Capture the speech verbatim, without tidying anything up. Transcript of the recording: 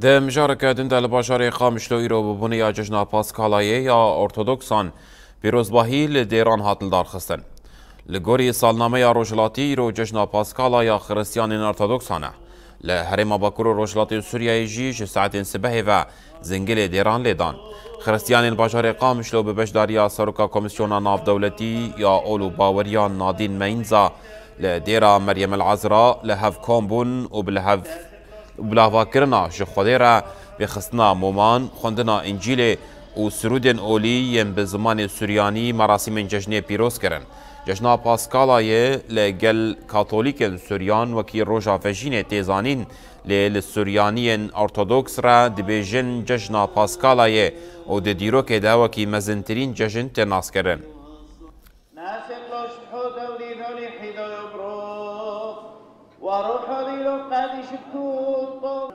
Di mijareke din de li bajarê Qamişlo îro bûbûneya cejna Paskalayê ya Ortodoksan pîrozbahî li dêran hat lidarxistin. Li gorî salnameya Rojhilatî, îro cejna Paskala ya Xiristiyanên Ortodoksan e. Li herêma Bakur û Rojhilatê Sûriyeyê jî ji saetên sibehê ve zingilê dêran lê dan. Xiristiyanên bajarê Qamişlo bi beşdariya Seroka Komîsyona Navdewletî ya Ol û Baweriyan Nadîn Meinza li dêra Meryem El Ezra li hev kom bûn û bi li hev û bi lavakirina ji Xwedê re, vêxistina moman, xwendina Încîlê û sirûdên olî yên bi zimanê Suryanî merasîmên cejnê pîroz kirin. Cejna Paskalayê li gel Katolîkên Suryan wekî roja vejînê tê zanîn, lê li Suryaniyên Ortodoks re dibêjin Cejna Paskalayê û di dîrokê de wekî mezintirîn cejn tê naskirin. ناسق له شحوته وليدوني حيدو يبروك وروحه ليلو قادش بكون طوب.